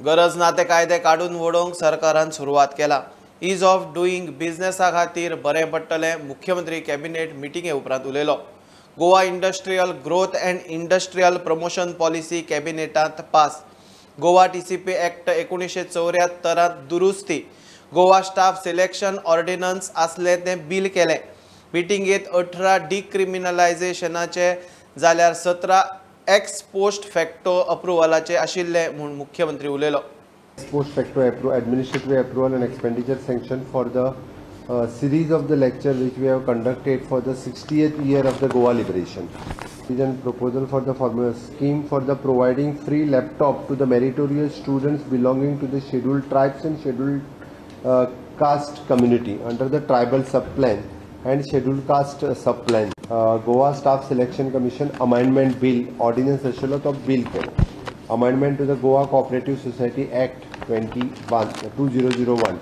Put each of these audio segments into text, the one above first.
गरज ना ते कायदे काडून वडोवंक सरकारान सुरवात केला. Is of doing बिझनेसा खातीर बरें पडटलें, मुख्यमंत्री कॅबिनेट मिटिंगे उपरांत उलयलो. Goa industrial growth and industrial promotion policy कॅबिनेटांत pass. Goa TCP act 1974 दुरुस्ती. गोवा स्टाफ सिलेक्शन ऑर्डिनन्स आसले तें बील केलें. मिटिंगेंत 18 डिक्रिमिनलायझेशनाचे जाल्यार 17 एक्स पोस्ट फॅक्टो अप्रुव्हलाचे आशिल्ले म्हूण मुख्यमंत्री उलयलो. Post facto administrative approval and expenditure sanction for the series of the lecture which we have conducted for the 60th year of the Goa liberation. It is a proposal for the formula scheme for the providing free laptop to the meritorious students belonging to the scheduled tribes and scheduled caste community under the tribal sub-plan and scheduled caste sub-plan. Goa Staff Selection Commission Amendment Bill Ordinance आशिल्लो तो bill केलो. Amendment to the Goa Cooperative Society Act 2001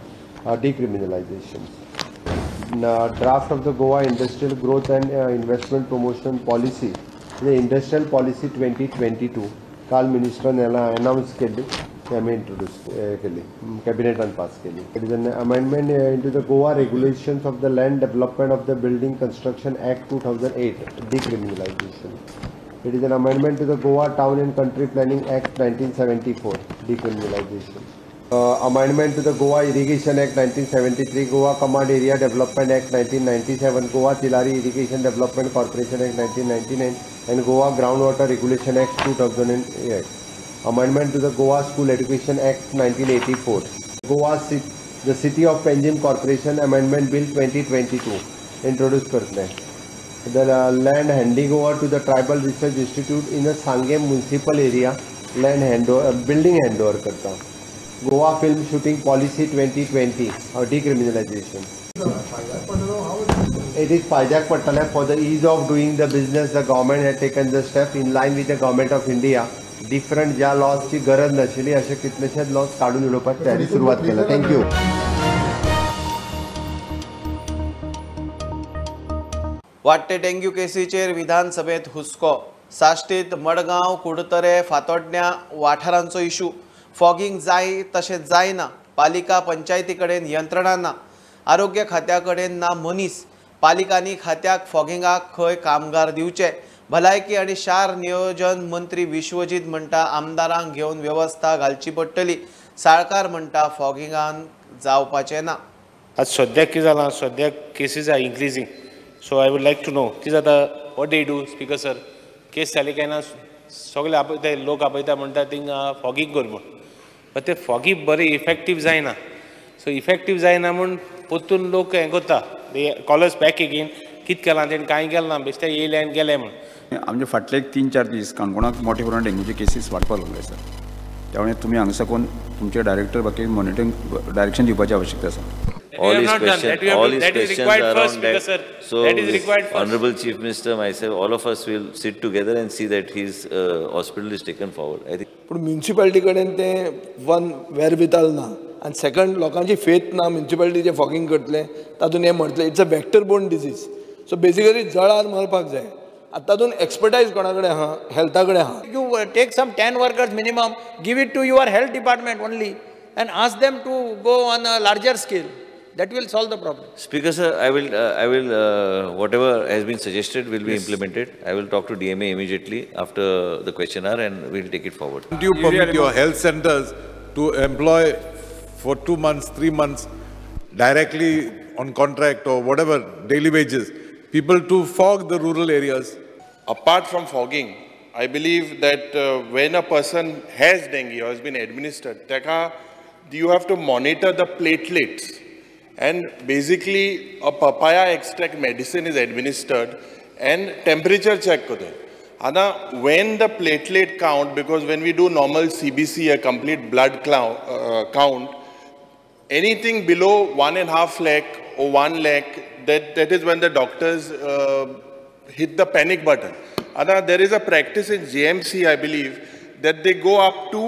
decriminalization. Draft of the Goa Industrial Growth and Investment Promotion Policy, the Industrial Policy 2022 काल मिनिस्टरान announce केली, ते आमी introduce केली, कॅबिनेटान pass केली. It is an amendment into the Goa regulations of the land development of the building construction act 2008 decriminalisation. It is an amendment to the Goa Town and Country Planning Act 1974 decriminalisation. Amendment to the Goa Irrigation Act 1973, Goa Command Area Development Act 1997, Goa Tillari Irrigation Development Corporation Act 1999 and Goa Groundwater Regulation Act 2008. Amendment to the Goa School Education Act 1984. Goa the City of Panjim Corporation Amendment Bill 2022 introduce करतले. The land handing over to the Tribal Research Institute in the Sangem municipal area land handover, building handover करता. Goa Film Shooting Policy 2020 or decriminalization. It is फायद्याक पडटलें for the ease of doing the business. The government had taken the step in line with the government of India. Different ज्या लॉजची गरज नाशिल्ली अशे कितलेशेच lodge काडून उडोवपाक तयारी सुरवात केल्या. Thank you. वाडटे डेंग्यू केसीचेर विधानसभेत हुस्को. साश्टीत मडगांव, कुडतरे, फातोड्ड्यां वाठारांचो इशू. फॉगिंग जाय तशें जायना. पालिका पंचायती कडेन यंत्रणा ना, आरोग्य खात्या कडेन ना मनीस. पालिकांनी खात्याक फॉगिंगाक खंय कामगार दिवचे. भलायकी आनी शार नियोजन मंत्री विश्वजीत म्हणटा आमदारांक घेवन वेवस्था घालची पडटली. साळकार म्हणटा फॉगिंगान जावपाचें ना. आज सद्याक कितें जालां, सद्याक cases are increasing. So I would like to know कितें जाता, what they do speaker sir. Case जाली काय ना सगळे आपयता, लोक आपयता म्हणटा थिंगा फॉगिंग कर म्हूण, बट ते फॉगिंग बरें इफेक्टीव जायना. सो इफेक्टीव जायना म्हूण परतून लोक हें करता, they call us back again, कितें केलां तेणें कांय केलें ना, बेश्टे येयले आनी गेले म्हूण. आमचे फाटले 3-4 दीस काणकोणांत मोठे प्रमाणात डेंग्यूचे केसीस वाडपाक लागले सर. त्यामुळे तुमी हांगा साकून तुमचे डायरेक्टर बाकी मॉनिटरींग डायरेक्शन दिवपाची आवश्यकता आसा. All his questions are on that. So, Honorable Chief Minister, myself, all of us will sit together and see that his hospital is taken forward. I think. पूण म्युनिसिपालिटी कडेन तें one वेरविताल ना आनी second लोकांची faith ना municipality जें fogging करतलें तातूंत हें मरतलें. It's a vector borne disease. So basically जळार मरपाक जाय. आतां तातूंत एक्सपर्टायज कोणा कडेन आहा, हेल्था कडेन आहा. You take some 10 workers minimum, give it to your health department only and ask them to go on a larger scale. That will solve the problem. Speaker sir, I will, whatever has been suggested will be implemented. I will talk to DMA immediately after the question hour and we will take it forward. Do you permit your health centers to employ for 2 months, 3 months directly on contract or whatever, daily wages, people to fog the rural areas? Apart from fogging, I believe that when a person has dengue or has been administered, you have to monitor the platelets. And basically, a papaya extract medicine is administered and temperature check karte. Ada, when the platelet count, because when we do normal CBC, a complete blood count, anything below 1.5 lakh or 1 lakh, that is when the doctors hit the panic button. Ada, there is a practice in JMC, I believe, that they go up to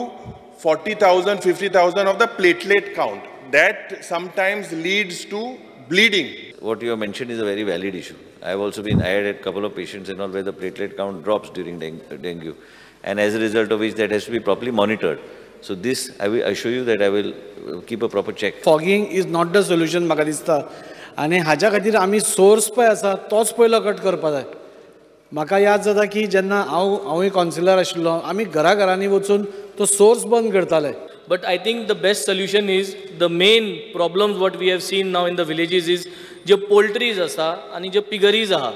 40,000, 50,000 of the platelet count. That sometimes leads to bleeding. What you have mentioned is a very valid issue. I have also been, I had a couple of patients and all where the platelet count drops during dengue, and as a result of which that has to be properly monitored. So this I will assure you that I will keep a proper check. Fogging is not the solution म्हाका दिसता आनी हाज्या खातीर आमी source पळय आसा तोच पयलो कट करपा जाय. म्हाका याद जाता की जेन्ना हांवूय कावन्सिलर आशिल्लो आमी घरा घरांनी वचून तो सोर्स बंद करताले. But I think the best solution is the main problems what we have seen now in the villages is J poultries आसा आनी ज्यो पिगरीज आहा,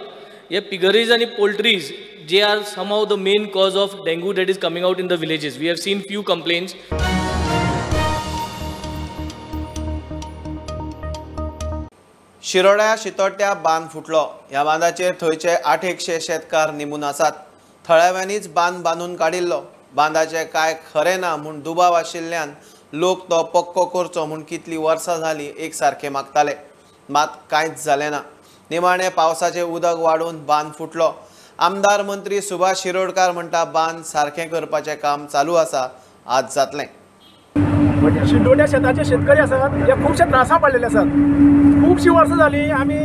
हे पिगरीज आनी पोल्ट्रीज जे are somehow the main cause of dengue that is coming out in the villages. We have seen few complaints. शिरोड्या शितोट्या बांद फुटलो. ह्या बांदाचेर थंयचे 800 शेतकार निमून आसात. थळाव्यांनीच बांद बांदून काडिल्लो. बांदाचें कांय खरें ना म्हूण दुबाव आशिल्ल्यान लोक तो पक्को करचो म्हूण कितलीं वर्सां जालीं एक सारकें मागताले, मात कांयच जालें ना. निमाणें पावसाचें उदक वाडून बांद फुटलो. आमदार मंत्री सुभाष शिरोडकार म्हणटा बांद सारकें करपाचें काम चालू आसा, आज जातलें. शिंदोड्या शेताचे शेतकरी आसात हे खुबशे त्रासा पडलेले आसात. खुबशीं वर्सां जालीं आमी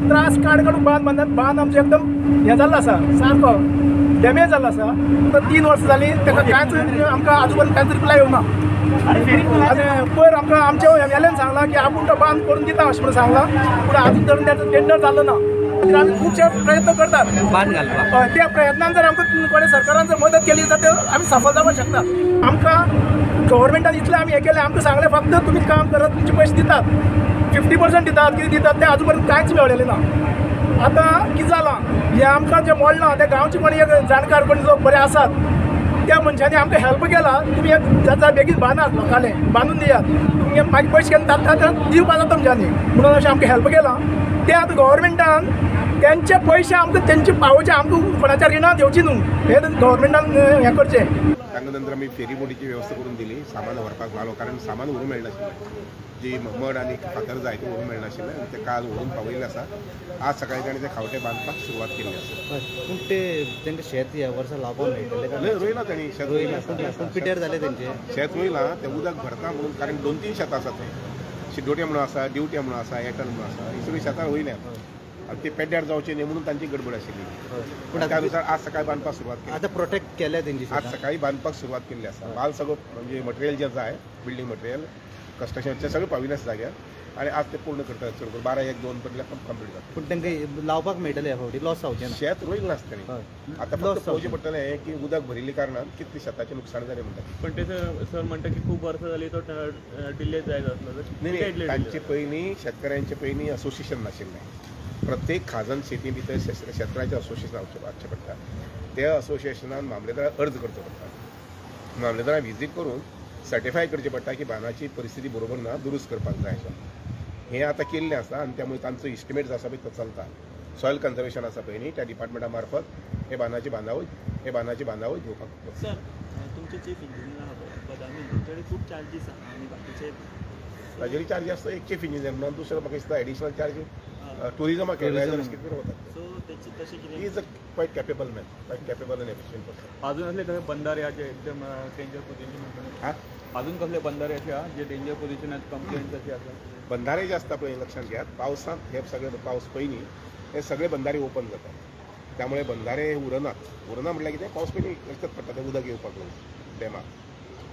त्रास काड काडून बांद बांदतात. बांद आमचें एकदम हें जाल्लो आसा, सारको डॅमेज जाल्लो आसा. तर 3 वर्सां जालीं ताका कांयच आमकां आजू पर्यंत कांयच रिप्लाय येवना. पयर आमकां आमच्या एम एल एन सांगलां की आपूण तो बांद करून दिता अशें म्हणून सांगलां, पूण आजून धरून ताचो टेंडर जालो ना. आमी खुबशे प्रयत्न करतात बांद घालपाक. त्या प्रयत्नान जर आमकां कोणें सरकारान जर मदत केली जाल्यार आमी सफल जावपाक शकतात. आमकां गव्हर्मेंटान इतलें आमी हें केलें, आमकां सांगलें फक्त तुमी काम करात, तुमचे पयशे दितात, 50% दितात, कितें दितात, तें आजू पर्यंत कांयच मेळलेलें ना. आतां कितें जालां, हें आमकां जें मोडलां त्या गांवचे कोण एक जाणकार कोण लोक बरे आसात त्या मनशांनी आमकां हेल्प केला, तुमी एक जाता बेगीन बांदात, लोकांले बांदून दियात, तुमगे मागीर पयशे केन्ना जाता दिवपा जाता तुमच्यांनी म्हणून अशें आमकां हेल्प केलां. तें आतां गव्हर्मेंटान तेंचे पयशे आमकां तेंचे पावोवचे, आमकां कोणाच्या रिणां दिवची न्हू, हें गव्हर्मेंटान हें करचें. तांकां नंतर आमी फेरी बोटीची वेवस्था करून दिली सामान व्हरपाक म्हालो, कारण सामान व्हरूंक मेळनाशिल्लें, जी मड आनी फातर जाय ते व्हरूंक मेळनाशिल्लें आनी ते काल व्हरून पावयल्लें आसा. आज सकाळी ताणें ते खावटे बांदपाक सुरवात केल्ली आसा. पूण ते तांकां शेत ह्या वर्सा लावपाक मेळटलें? रोयलां तांणी शेत, रोयलां, पिड्ड्यार जालें तेंचें शेत रोयलां, तें उदक भरता म्हणून, कारण 2-3 शेतां आसा थंय, शिडोट्या म्हणून आसा, दिवट्या म्हणून आसा, एटल म्हणून आसा, ही सगळीं शेतां रोयल्यात आनी ते पेड्ड्यार जावचे न्ही म्हणून तांची गडबड आशिल्ली. पूण त्या नुसार आज सकाळी बांदपाक सुरवात केली. आतां प्रोटेक्ट केल्या तेंची, आज सकाळी बांदपाक सुरवात केल्ली आसा. माल सगळो म्हणजे मटेरियल जें जाय, बिल्डींग मटेरियल, कन्स्ट्रक्शन सगळें पाविल्लें आसा जाग्यार आनी आज ते पूर्ण करतात. चड करून 12, 1, 2 पर्यंत कंप्लीट जाता. पूण तांकां लावपाक मेळटलें ह्या फावटी, लॉस जावचें ना? शेत रोयलें नासता तांणी, आतां फक्त पळोवचें पडटलें हें की उदक भरिल्ल्या कारणान कितलें शेताचें नुकसान जालें म्हणटा. पण ते सर म्हणटा की खूब वर्सां जालीं तो डिले जायत आसलो. न्ही, तांचे पयलीं शेतकऱ्यांचे पयलीं असोसिएशन नाशिल्लें. प्रत्येक खाजन शेती भितर शेतकऱ्यांचें असोसिएशन आसचें पडटा. त्या असोसिएशनान मामलेदाराक अर्ज करचो पडटा, मामलेदाराक विजीट करून सर्टिफाय करचें पडटा की बांदाची परिस्थिती बरोबर ना, दुरुस्त करपाक जाय अशें. हें आतां केल्लें आसा आनी त्यामुळे तांचो इस्टिमेट जो आसा पळय तो चलता. सॉयल कन्जर्वेशन आसा पळय न्ही, त्या डिपार्टमेंटा मार्फत हे बांदाची बांदावळ घेवपाक. सर, तुमचे चीफ इंजिनियर आहा पळय बदामी, तांचे खूब चार्जीस आहा आनी बाकीचे ताजेर चार्ज आसता एक चीफ इंजिनियर म्हणून, दुसरो म्हाका दिसता एडिशनल चार्ज टुरिजमाक कितें वतात. He is a quite capable man, quite capable and efficient person. अजून असले कसले बंधारे जे एकदम डेंजर पोझिशन हा, अजून कसले बंधारे असे हा जे डेंजर पोझिशन आहेत, कंप्लेंट्स असे आसा? बंधारे जे आसता पळय लक्षात घेयात, पावसांत हे सगळे पावस पयलीं हे सगळे बंधारे ओपन जातात, त्यामुळे बंधारे उरनात. उरना म्हटल्यार कितें, पावस पयलीं लक्षात पडटा तें उदक येवपाक लागून डॅमाक,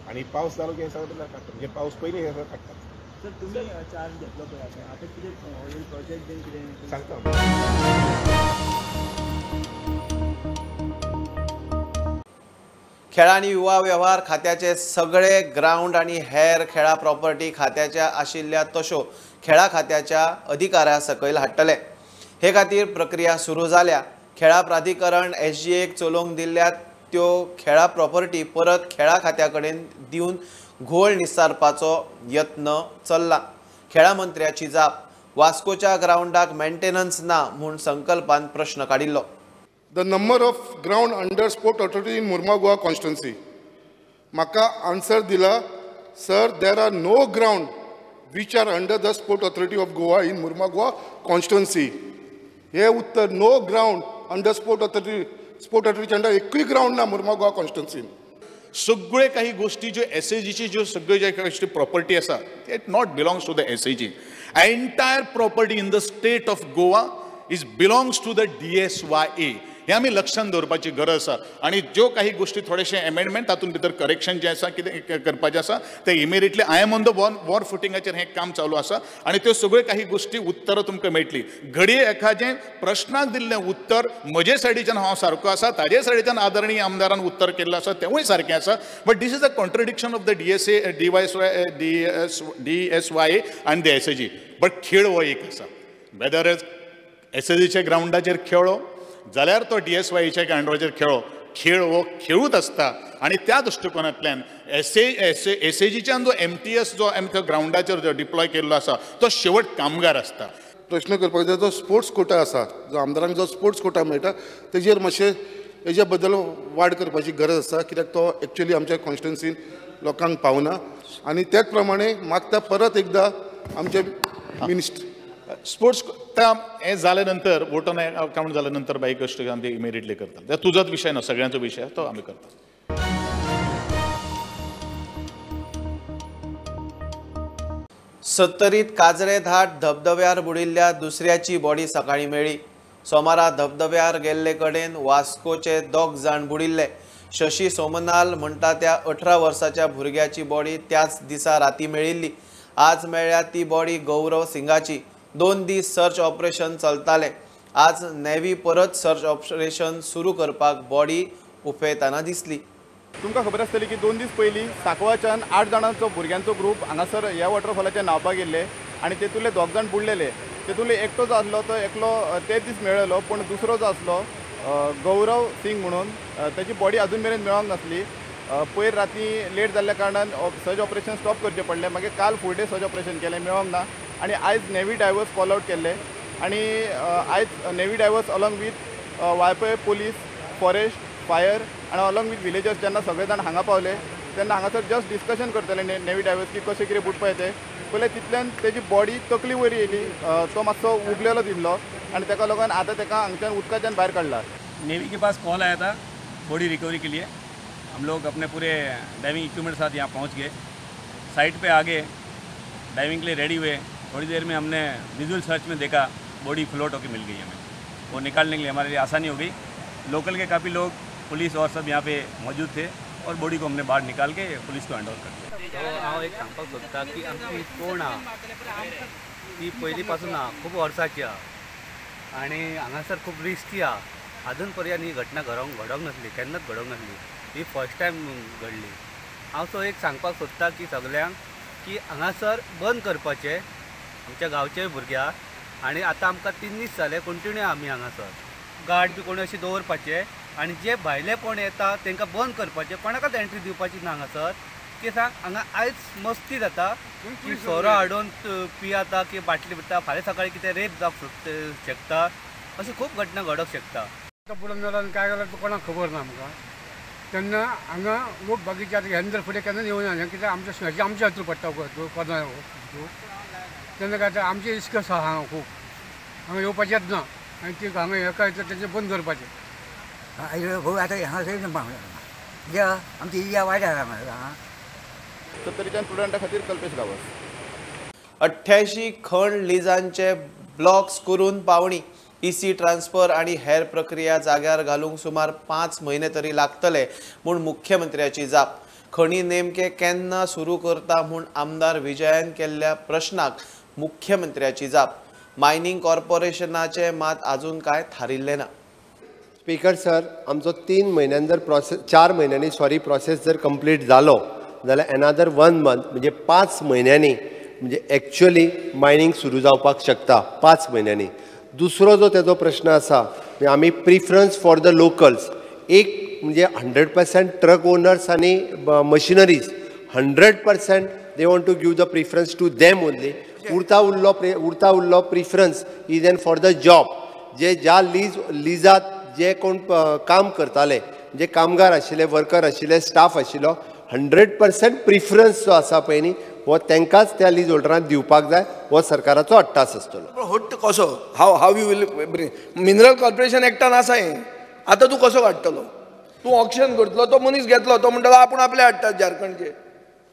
आनी पावस जालो की हे सगळे बंधारे काडटात, म्हणजे पावस पयलीं हे सगळे काडटात. सर, तुमी चार्ज घेतलो पळय आतां, आतां कितें ऑयल प्रोजेक्ट बीन कितें सांगता? खेळां आनी युवा वेव्हार खात्याचे सगळे ग्रावंड आनी हेर खेळां प्रॉपर्टी खात्याच्या आशिल्ल्या तश्यो खेळां खात्याच्या अधिकारा सकयल हाडटले. हे खातीर प्रक्रिया सुरू जाल्या. खेळां प्राधिकरण एसजीएक चलोवंक दिल्ल्या त्यो खेळां प्रॉपर्टी परत खेळां खात्या कडेन दिवन घोळ निस्तारपाचो यत्न चल्ला. खेळां मंत्र्याची जाप, वास्कोच्या ग्रावंडाक मेंटेनन्स ना म्हूण संकल्पान प्रश्न काडिल्लो. The number of ground under sport authority in Mormugao Goa constituency. म्हाका आन्सर दिला, sir there are no ground which are under the sport authority of Goa in Mormugao Goa constituency. हे उत्तर, no ground under sport authority, sport ऑथॉरिटीच्या under एकूय ground ना मुर्मा गोवा कॉन्स्टिट्युन्सीन. सगळे काही गोष्टी ज्यो एस ए जीची ज्यो सगळ्यो ज्यो गोष्टी प्रॉपर्टी आसा, it not belongs to the S A G. Entire property in the state of Goa is belongs to the D S Y A. हें आमी लक्षांत दवरपाची गरज आसा. आनी ज्यो काही गोश्टी थोडेशे एमेंडमेंट तातूंत भितर करेक्शन जें आसा कितें करपाचें आसा तें immediately I am on the war फुटिंगाचेर हें काम चालू आसा आनी त्यो सगळ्यो काही गोश्टी उत्तरां तुमकां मेळटली. घडये एखादें प्रश्नाक दिल्लें उत्तर म्हजे सायडीच्यान हांव सारको आसा, ताजे सायडीच्यान आदरणीय आमदारान उत्तर केल्लें आसा तेंवूय सारकें आसा. But this is a contradiction of the DSA DSYA आनी the SAG. But खेळ हो एक आसा, वेदर एज एसएजीच्या ग्रावंडाचेर खेळ्ळो जाल्यार तो डीएसवायच्या ग्रावंडाचेर खेळ्ळो, खेळ हो खेळूच आसता. आनी त्या दृश्टिकोनांतल्यान एसएजीच्यान जो एमटीएस जो आमच्या ग्रावंडाचेर जो डिप्लॉय केल्लो आसा तो शेवट कामगार आसता. प्रश्न करपाक जाय, जो स्पोर्ट्स कोटा आसा, जो आमदारांक जो स्पोर्ट्स कोटा मेळटा तेजेर मातशें हेज्या बद्दल वाड करपाची गरज आसा, कित्याक तो एक्चुअली आमच्या कॉन्स्टिट्युन्सीन लोकांक पावना. आनी त्याच प्रमाणे मागता परत एकदा आमचे मिनिस्टर स्पोर्ट्स हें जाल्या नंतर वोटन काउंट जाल्या नंतर बाईक कश्ट आमी इमिडिएटली करतात. तुजोच विशय न्हू, सगळ्यांचो विशय तो आमी करतात. सत्तरीत काजरे धाट धबधब्यार बुडिल्ल्या दुसऱ्याची बॉडी सकाळी मेळ्ळी. सोमारा धबधब्यार गेल्ले कडेन वास्कोचे 2 जाण बुडिल्ले. शशी सोमनाल म्हणटा त्या 18 वर्साच्या भुरग्याची बॉडी त्याच दिसा राती मेळिल्ली. आज मेळ्ळ्या ती बॉडी गौरव सिंगाची. 2 दीस सर्च ऑपरेशन चलतालें. आज नेव्ही परत सर्च ऑपरेशन सुरू करपाक बॉडी उफेताना दिसली. तुमकां खबर आसतली की 2 दीस पयलीं सांकवाच्यान 8 जाणांचो भुरग्यांचो ग्रूप हांगासर ह्या वॉटरफॉलाचेर न्हांवपाक गेल्ले आनी तेतूंतले 2 जाण बुडलेले. तेतूंतले एकटो जो आसलो तो एकलो ते दीस मेळ्ळेलो, पूण दुसरो जो आसलो गौरव सिंग म्हणून ताची बॉडी अजून मेरेन मेळोंक नासली. पयर राती लेट जाल्ल्या कारणान सर्च ऑपरेशन स्टॉप करचें पडलें. मागीर काल फुल डे सर्च ऑपरेशन केलें, मेळोंक ना. आनी आयज नेव्ही डायवर्स कॉल आवट केल्ले आनी आयज navy divers along with Valpoi police, forest, fire आनी अलॉंग विथ विलेजर्स जेन्ना सगळे जाण हांगा पावले तेन्ना हांगासर जस्ट डिस्कशन करतले नेव्ही डायवर्स की कशें कितें बुडपा येते. पयलें तितल्यान तेजी बॉडी तकली वयर येयली, तो मातसो उबलेलो दिसलो आनी ताका लागून आतां ताका हांगच्यान उदकाच्यान भायर काडला. नेवी के पास कॉल आया था बॉडी रिकवरी के लिए. हम लोग अपने पूरे डाइविंग इक्विपमेंट साथ यहाँ पहुँच गए. साइट पे आगे डाइविंग के लिए रेडी हुए. थोड़ी देर में हमने विजुअल सर्च में देखा बॉडी फ्लोट होकर मिल गई हमें. वो निकालने के लिए हमारे लिए आसानी हो गई. लोकल के काफ़ी लोग, पुलिस और सब यहाँ पे मौजूद थे और बॉडी को हमने बाहर निकाल के पुलिस को हैंड ओवर कर दिया. हांव एक सांगपाक सोदता की आमची कोण आहा ती पयलीं पासून आहा, खूब वर्सांची आहा आनी हांगासर खूब रिस्की आहा. आजून पर्यंत ही घटना घडोवंक नासली, केन्नाच घडोवंक नासली. ही फर्स्ट टायम घडली. हांव सो एक सांगपाक सोदता की सगल्यांक की हांगासर बंद करपाचें आमच्या गांवचे भुरग्यांक. आनी आतां आमकां 3 दीस जाले कंटिन्यू आमी हांगासर गार्ड बी कोणी अशें दवरपाचे आनी जे भायले कोण येता तांकां बंद करपाचें, कोणाकच एंट्री दिवपाची ना हांगासर. की सांग हांगा आयज मस्ती जाता की सोरो हाडून पियाता की बाटली पिता, फाल्यां सकाळीं कितें रेप जावंक शकता, अशी खूब घटना घडोवंक शकता. बुडून मेलो आनी काय जालें कोणाक खबर ना आमकां. तेन्ना हांगा लोक बाकीचे आतां ह्यान जर फुडें केन्ना येवना, कित्याक आमच्या आमच्या हातूंत पडटा कोना तेन्ना काय आतां आमचे रिस्क आसा हांगा खूब, हांगा येवपाचेंच ना आनी ती हांगा हें काय तेंचें बंद करपाचें. आतां हांगासर आमची एरिया वायट आसा हांगा. सत्तरीच्यान स्टुडंटा खातीर कल्पेश गांवस. 88 खण लिजांचे ब्लॉक्स करून पावणी, ईसी ट्रान्सफर आणि हेर प्रक्रिया जाग्यार घालूंक सुमार 5 म्हयने तरी लागतले म्हूण मुख्यमंत्र्याची जाप. खणी नेमके केन्ना सुरू करता म्हूण आमदार विजयान केल्ल्या प्रश्नाक मुख्यमंत्र्याची जाप. मायनिंग कॉर्पोरेशनाचे मात अजून काय थारिल्लें ना. स्पीकर सर, आमचो 3 म्हयन्यान जर प्रोसेस, 4 म्हयन्यांनी सॉरी प्रोसेस जर कंप्लीट जालो जाल्यार एनादर 1 मंथ म्हणजे 5 म्हयन्यांनी म्हणजे एक्चुअली मायनिंग सुरू जावपाक शकता 5 म्हयन्यांनी. दुसरो जो तेजो प्रश्न आसा म्हणजे आमी प्रिफरन्स फॉर the locals, एक म्हणजे 100% ट्रक ओनर्स आनी machineries 100% they want to give the preference to them only. उरता उरलो preference is an for the job. जे ज्या लिजात जे कोण काम करताले, जे कामगार आशिल्ले, वर्कर आशिल्ले, स्टाफ आशिल्लो, 100% प्रिफरन्स जो आसा पळय न्ही हो तांकांच त्या लीज होल्डरांक दिवपाक जाय, हो सरकाराचो अट्टास आसतलो. हट्ट कसो how you will bring mineral corporation एक्टान आसा हें, आतां तूं कसो काडटलो? तूं ऑक्शन करतलो, तो मनीस घेतलो, तो म्हणटलो आपूण आपले हाडटा झारखंडचे,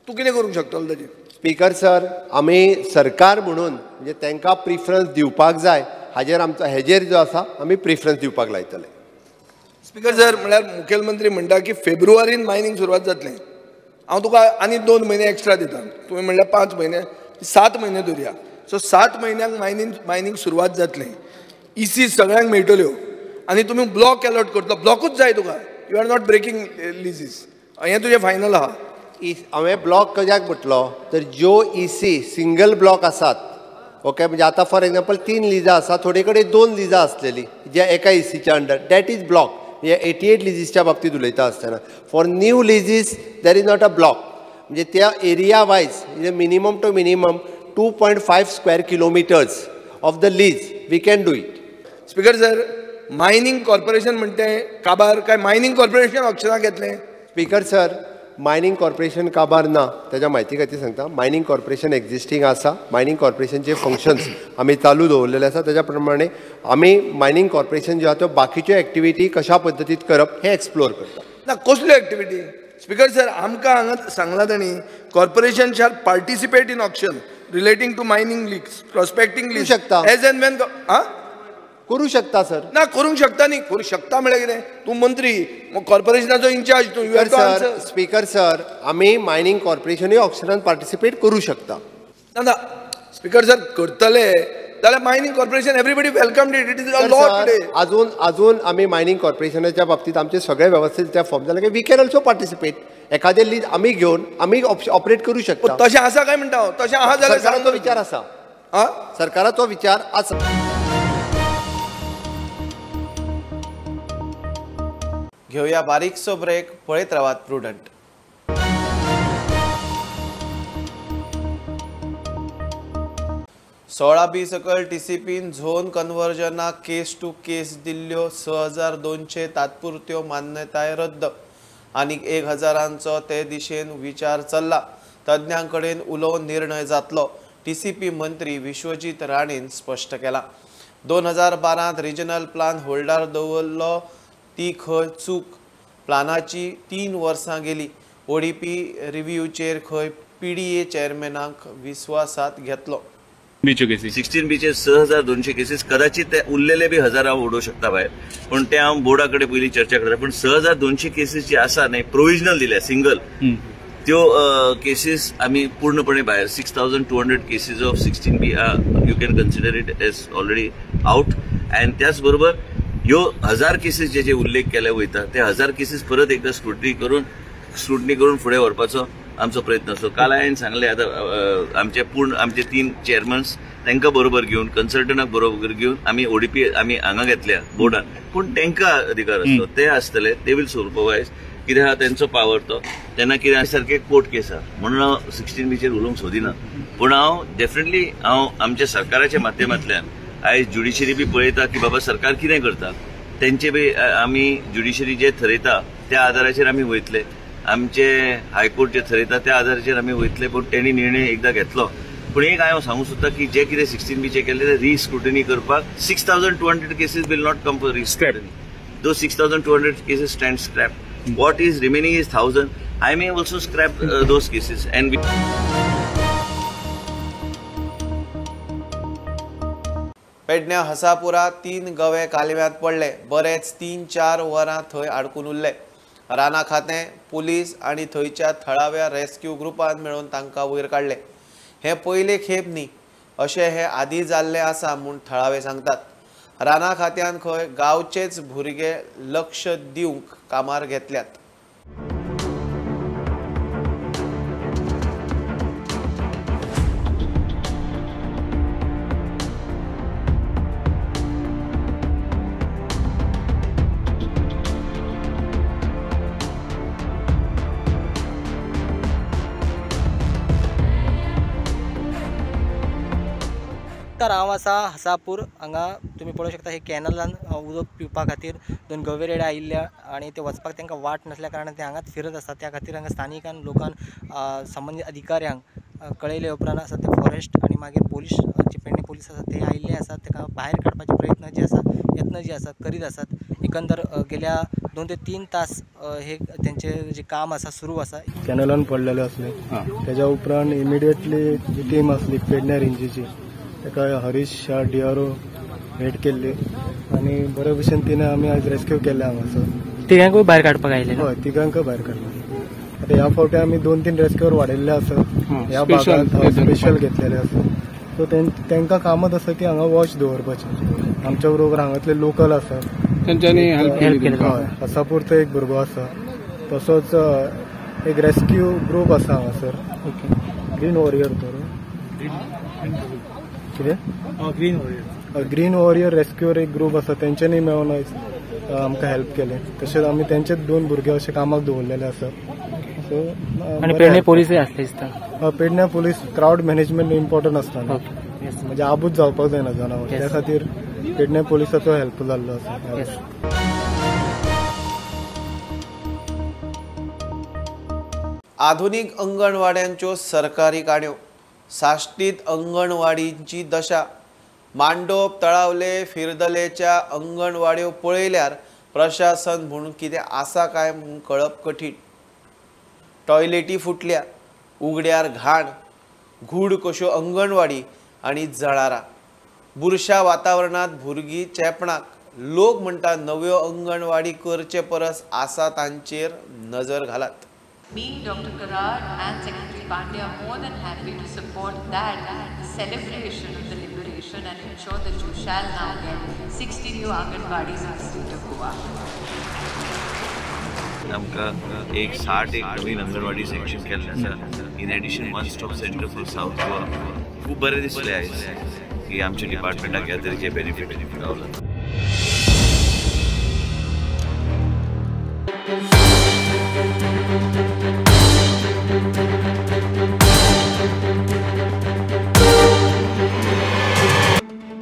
तूं कितें करूंक शकतलो ताजेर? स्पीकर सर, आमी सरकार म्हणून म्हणजे तांकां प्रिफरन्स दिवपाक जाय, हाजेर आमचो हेजेर जो आसा आमी प्रिफरन्स दिवपाक लायतले. स्पीकर सर, म्हळ्यार मुखेलमंत्री म्हणटा की फेब्रुवारीन मायनींग सुरवात जातलें. हांव तुका आनी 2 म्हयने एक्स्ट्रा दिता. तुवें म्हणल्यार 5 म्हयने, 7 म्हयने धरया. सो 7 म्हयन्यांक मायनींग सुरवात जातलें. इसी सगळ्यांक मेळटल्यो आनी तुमी ब्लॉक एलॉट करतलो. ब्लॉकूच जाय तुका. You are not breaking leases. हें तुजें फायनल आहा. हांवें ब्लॉक कित्याक म्हटलो तर ज्यो इसी सिंगल ब्लॉक आसात, ओके, म्हणजे आतां फॉर एग्जाम्पल 3 लिजां आसा, थोडे कडेन 2 लिजां आसलेली ज्या एका इसीच्या अंडर, that is block. म्हणजे 88 लिजीसच्या बाबतींत उलयता आसतना for new leases there is not a block. म्हणजे त्या एरिया वायज म्हणजे minimum to minimum 2.5 square kilometres of the lease we can do it. Speaker sir, mining corporation म्हणटे काबार काय मायनींग कॉर्पोरेशन ऑप्शनाक घेतलें? स्पीकर सर, मायनींग कॉर्पोरेशन काबार ना, ताच्या म्हायती खातीर सांगता. मायनींग कॉर्पोरेशन एक्झिस्टींग आसा. मायनींग कॉर्पोरेशनचे फंक्शन्स आमी चालू दवरलेले आसा. ताच्या प्रमाणे आमी मायनींग कॉर्पोरेशन ज्यो आहा त्यो बाकीच्यो एक्टिविटी कशा पद्दतीत करप हें एक्सप्लोर करता. ना, कसल्यो एक्टिविटी? स्पीकर सर, आमकां हांगा सांगलां तांणी corporation shall participate in auction relating to mining lease, prospecting lease शकता एज एंड when. करूं शकता सर. ना, करूंक शकता न्ही. करूं शकता म्हळ्यार कितें? तूं मंत्री, कॉर्पोरेशनाचो इन्चार्ज तूं. सर, स्पीकर सर, आमी मायनींग कॉर्पोरेशनूय ऑक्शनान पार्टिसिपेट करूं शकता. ना ना स्पीकर सर, करतले जाल्यार mining corporation everybody welcome it. It is a law today. अजून अजून आमी मायनींग कॉर्पोरेशनाच्या बाबतीत आमचे सगळे व्यवस्थीत त्या फॉर्म जाले की we can also participate. एखादे लीज आमी घेवन आमी ऑपरेट करूं शकता. तशें आसा काय म्हणटा हांव? तशें आहा जाल्यार सरकाराचो विचार आसा. सरकाराचो विचार आसा. घेवया बारीकसो ब्रेक. पळयत रावात प्रुडंट. सोळा बी सकयल टीसीपीन झोन कन्वर्जनाक केस टू केस दिल्ल्यो 6200 तात्पुरत्यो मान्यताय रद्द. आनीक 1000 ते दिशेन विचार चल्ला. तज्ञां कडेन उलोवन निर्णय जातलो, टीसीपी मंत्री विश्वजीत राणेन स्पश्ट केला. 2012 रिजनल प्लान होल्डार दवरलो ती खंय चूक. प्लानाची 3 वर्सां गेली. ओडीपी रिव्यूचेर खंय पीडीए चेअरमॅनाक विस्वासात घेतलो. 16 बीचे 6200 केसीस, कदाचित ते उरलेले बी 1000 हांव उडोवंक शकता भायर, पूण ते हांव बोर्डा कडेन पयलीं चर्चा करता. पूण 6200 केसीस जे आसा न्ही प्रोविजनल दिल्या सिंगल, त्यो केसीस आमी पूर्णपणे भायर. 6200 cases of 16B you can consider it as already out. And त्याच बरोबर ह्यो 1000 केसीस जे जे उल्लेख केले वयता ते 1000 केसीस परत एकदा स्क्रुटनी करून फुडें व्हरपाचो आमचो प्रयत्न आसलो. काल हांवें सांगलें आतां आमचे पूर्ण आमचे 3 चेअरमन्स तांकां बरोबर घेवन, कन्सल्टंटाक बरोबर घेवन आमी ओडीपी आमी हांगा घेतल्या बोर्डान, पूण तांकां अधिकार आसलो ते आसतले, ते will supervise. कितें आहा तेंचो पावर तो तेन्ना कितें सारकें कोर्ट केस आहा म्हणून हांव 16 बीचेर उलोवंक सोदिना. पूण हांव डेफिनेटली हांव आमच्या सरकाराच्या माध्यमांतल्यान आयज ज्युडिशरी बी पळयता की बाबा सरकार कितें करता, तेंचे बी आमी ज्युडिशरी जे थरयता त्या आधाराचेर आमी वयतले, आमचे हायकोर्ट जे थरयता त्या आधाराचेर आमी वयतले. पूण तेणी निर्णय एकदां घेतलो. पूण एक हांव सांगूंक सोदता की जे कितें 16 बीचे केल्ले ते रिस्क्रुटनी करपाक 6200 cases will not come for rescrutiny. Those 6200 cases stand scrap. What is remaining is 1000. I may also scrap those cases and पेडण्या हसापुरा 3 गवे कालव्यांत पडले. बरेच 3-4 वरां थंय आडकून उरले. राना खातें, पुलीस आनी थंयच्या थळाव्या रेस्क्यू ग्रुपान मेळून तांकां वयर काडले. हे पयले खेप न्ही, अशें हे आदी जाल्लें आसा म्हूण थळावे सांगतात. राना खात्यान खंय गांवचेच भुरगे लक्ष दिवंक कामार घेतल्यात. हांव आसा हसापूर हांगा. तुमी पळोवंक शकता हे कॅनलान उदक पिवपा खातीर 2 गवे रेडे आयिल्ले आनी ते वचपाक तांकां वाट नासल्या कारणान ते हांगाच फिरत आसतात. त्या खातीर हांगा स्थानिकान लोकान संबंदीत अधिकाऱ्यांक कळयले उपरांत आसा ते फॉरेस्ट आनी मागीर पोलीस जे पेडणे पोलीस आसात ते आयिल्ले आसात. ताका भायर काडपाचे प्रयत्न जे आसा यत्न जे आसा करीत आसात. एकंदर गेल्या 2 ते 3 तास हे तेंचे जे काम आसा सुरू आसा. कॅनलान पडलेले आसले तेज्या उपरांत इमिडिएटली जी टीम आसली पेडण्या रेंजीची ताका हरीश शाह DRO भेट केल्ली आनी बरे भशेन तिणें आमी आयज रेस्क्यू केल्ले हांगासर. तिगांकूय भायर काडपाक आयले? हय, तिगांकूय भायर काडले. आतां ह्या फावटी आमी 2-3 रेस्क्यूअर वाडयल्ले आसा, ह्या भागांत स्पेशल घेतलेले आसा. सो तांकां कामच आसा की हांगा वॉच दवरपाचें. आमच्या बरोबर हांगातले लोकल आसा तेंच्यांनी हेल्प केली. हय, हसापूरचो एक भुरगो आसा, तसोच एक रेस्क्यू ग्रूप आसा हांगासर, ग्रीन वॉरियर तर कितें ग्रीन वॉरियर रेस्क्यूअर एक ग्रूप आसा, तेंच्यांनी मेळून आमकां हेल्प केलें. तशेंच आमी तेंचेच 2 भुरगे अशे कामाक दवरलेले आसा. सो आनी पेडणे पोलिसूय आसले दिसता? Pedne police crowd management important आसता, म्हणजे आबूज जावपाक जायना जनावर, त्या खातीर पेडणे पोलिसाचो हेल्प जाल्लो आसा. आधुनीक अंगणवाड्यांच्यो सरकारी काण्यो, साश्टीत अंगणवाडींची दशा. मांडोप, तळावले, फिरदलेच्या अंगणवाड्यो पळयल्यार प्रशासन म्हणून कितें आसा काय म्हणून कळप कठीण. टॉयलेटी फुटल्या, उगड्यार घाण, घूड कश्यो अंगणवाडी आनी जळारां. बुरशा वातावरणांत भुरगीं चेपणाक. लोक म्हणटा नव्यो अंगणवाडी करचे परस आसा तांचेर नजर घालात. Me, Dr. Karar and Secretary Pandey are more than happy to support that celebration of the liberation and ensure that you shall now get 60 new Anganwadis in the state of Goa. आमकां एक 60 एक नवीन anganwadi sanction केल्लें आसा. In addition one stop centre for South Goa. खूब बरें दिसलें आयज की आमच्या डिपार्टमेंटाक ह्या तरेचे बेनिफीट गावला.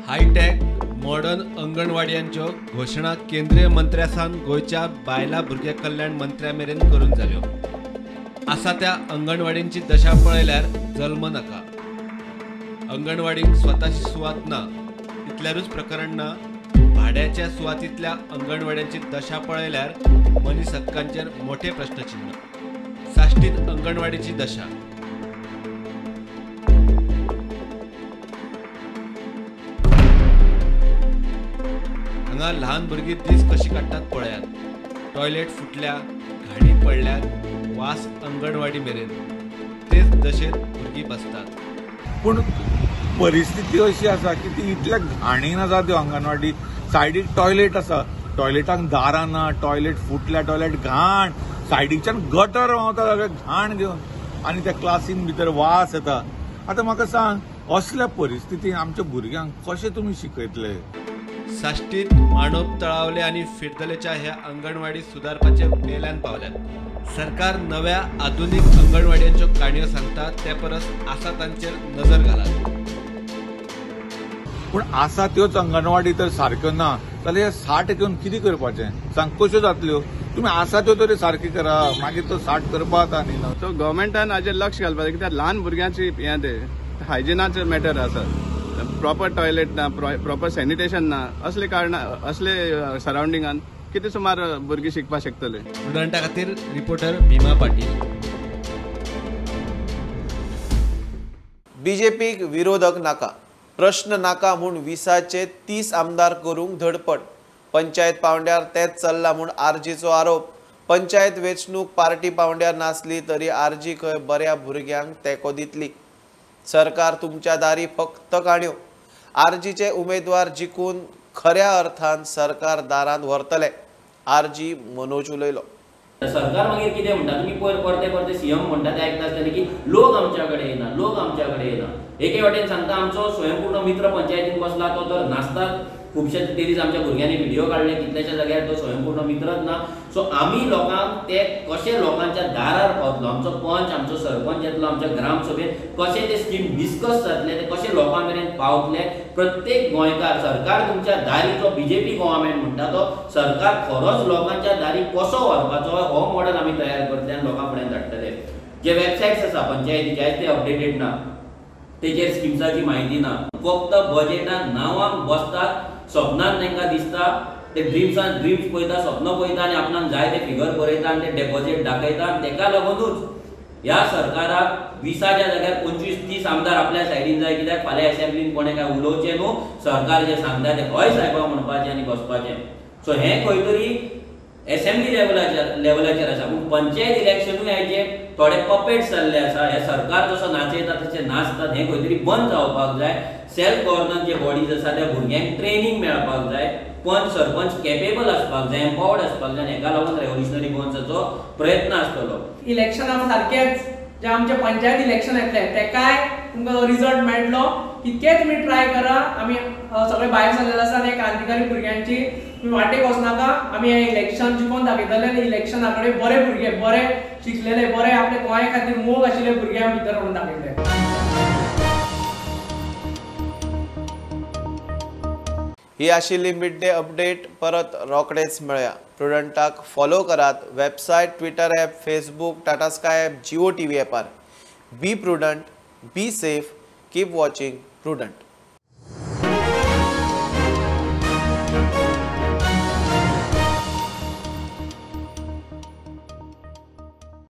हायटॅक मॉडर्न अंगणवाड्यांच्यो घोशणा केंद्रीय मंत्र्या सावन गोंयच्या बायलां भुरगे कल्याण मंत्र्या मेरेन करून जाल्यो. आसा त्या अंगणवाडींची दशा पळयल्यार जल्म नाका. अंगणवाडींक स्वताची सुवात ना इतल्यारूच प्रकरण ना, भाड्याच्या सुवातींतल्या अंगणवाड्यांची दशा पळयल्यार मनीस हक्कांचेर मोठे प्रश्नचिन्ह. साश्टीत अंगणवाडीची दशा. हांगा ल्हान भुरगीं दीस कशी काडटात पळयात. टॉयलेट फुटल्या, घाणी पडल्यात, वास अंगणवाडी मेरेन. तेच दशेंत भुरगीं बसतात. पूण परिस्थिती अशी आसा की ती इतल्या घाणीन आसा त्यो अंगणवाडी. सायडीक टॉयलेट आसा, टॉयलेटाक दारां ना, टॉयलेट फुटल्या, टॉयलेट घाण, सायडीच्यान गटर व्हांवता सगळें घाण घेवन, आनी त्या क्लासीन भितर वास येता. आतां म्हाका सांग, असल्या परिस्थितीन आमच्या भुरग्यांक कशें तुमी शिकयतले? साश्टीत मांडोप, तळावले आनी फिरदलेच्या ह्या अंगणवाडी सुदारपाचे वेल्यान पावल्यात. सरकार नव्या आधुनीक अंगणवाड्यांच्यो काणयो सांगता ते परस आसा तांचेर नजर घालात. पूण आसा त्योच अंगणवाडी तर सारक्यो ना जाल्यार 60 घेवन कितें करपाचें सांग, कश्यो जातल्यो? तुमी आसा त्यो तरी सारकी करा, मागीर तो 60 करपा आनी ना. सो गव्हर्मेंटान हाजेर लक्ष घालपाक जाय कित्याक ल्हान भुरग्यांची हें तें हायजिनाचें मॅटर आसा. प्रॉपर टॉयलेट ना, प्रॉपर सॅनिटेशन ना, असले कारणां असले सरावंडिंगान कितें सुमार भुरगीं शिकपाक शकतले. स्टुडंटा खातीर रिपोर्टर भीमा पाटील. बीजेपीक विरोधक नाका, प्रश्न नाका म्हूण 20चे 30 आमदार करूंक धडपड. पंचायत पावंड्यार तेच चल्ला म्हूण आरजीचो आरोप. पंचायत वेंचणूक पार्टी पावंड्यार नासली तरी आरजी खंय बऱ्या भुरग्यांक तेंको दितली. सरकार तुमच्या दारी फक्त काणयो. आरजीचे उमेदवार जिखून खऱ्या अर्थान सरकार दारांत व्हरतले, आरजी मनोज उलयलो. सरकार मागीर कितें म्हणटा, तुमी पयर परते परते सीएम म्हणटा ते आयकता आसतले की लोक आमच्या कडेन येना, लोक आमच्या कडेन येना. एके वाटेन सांगता आमचो स्वयंपूर्ण मित्र पंचायतीन बसला तो तर नासतात. खुबशे ते दीस आमच्या भुरग्यांनी व्हिडिओ काडले कितल्याश्या जाग्यार तो स्वयंपूर्ण मित्रच ना. सो आमी लोकांक ते कशे लोकांच्या दारार पावतलो, आमचो पंच, आमचो सरपंच येतलो आमच्या ग्रामसभेत, कशे ते स्कीम डिस्कस जातले, ते कशे लोकां मेरेन पावतले. प्रत्येक गोंयकार सरकार तुमच्या दारी, जो बीजेपी गव्हर्मेंट म्हणटा तो सरकार खरोच लोकांच्या दारी कसो व्हरपाचो हो मॉडल आमी तयार करतले आनी लोकां फुड्यान धाडटले. जे वेबसायट्स आसा पंचायतीचे आयज ते अपडेटेड ना, तेजेर स्किम्साची म्हायती ना, फक्त बजेटान नांवांक बसतात, सपनान तांकां दिसता, ते ड्रिम्सान ड्रिम्स पळयता, स्वप्न पळयता आनी आपणाक जाय ते फिगर बरयता आनी ते डेपॉझीट दाखयता. आनी ताका लागुनूच ह्या सरकाराक 20च्या जाग्यार 25-30 आमदार आपल्या सायडीन जाय, कित्याक फाल्यां एसेंब्लीन कोणें काय उलोवचें न्हू, सरकार जें सांगता तें हय सायबा म्हणपाचें आनी बसपाचें. सो हें खंय तरी एसेंब्ली लेवलाचेर आसा, पूण पंचायत इलेक्शनूय हाजे थोडे पपेट्स जाल्ले आसा. हे सरकार जसो नाचयता तशें नाचतात, हें खंय तरी बंद जावपाक जाय. सेल्फ गव्हर्नन्स जे बॉडीज आसा त्या भुरग्यांक ट्रेनींग मेळपाक जाय, पंच सरपंच कॅपेबल आसपाक जाय, एम्पावर्ड आसपाक जाय आनी हेका लागून रेव्होल्युशनरी गोवन्साचो प्रयत्न आसतलो. इलेक्शना सारकेच जे आमचे पंचायत इलेक्शन येतले तेकाय तुमकां रिजल्ट मेळटलो. कितकेय तुमी ट्राय करा, आमी सगळे भायर सरलेले आसा आनी क्रांतिकारी भुरग्यांची तुमी वाटेक वचनाका. आमी हें इलेक्शन जिखोवन दाखयतले आनी इलेक्शना कडेन बरे भुरगे, बरे शिकलेले, बरे आपले गोंया खातीर मोग आशिल्ले भुरगे आमी भितर व्हरून दाखयतले. ही आशिल्ली मिड डे अपडेट. परत रोखडेच मेळया. प्रुडंटाक फॉलो करात website, Twitter app, Facebook, Tata Sky app, Jio TV ॲपार. Be prudent, be safe, keep watching Prudent.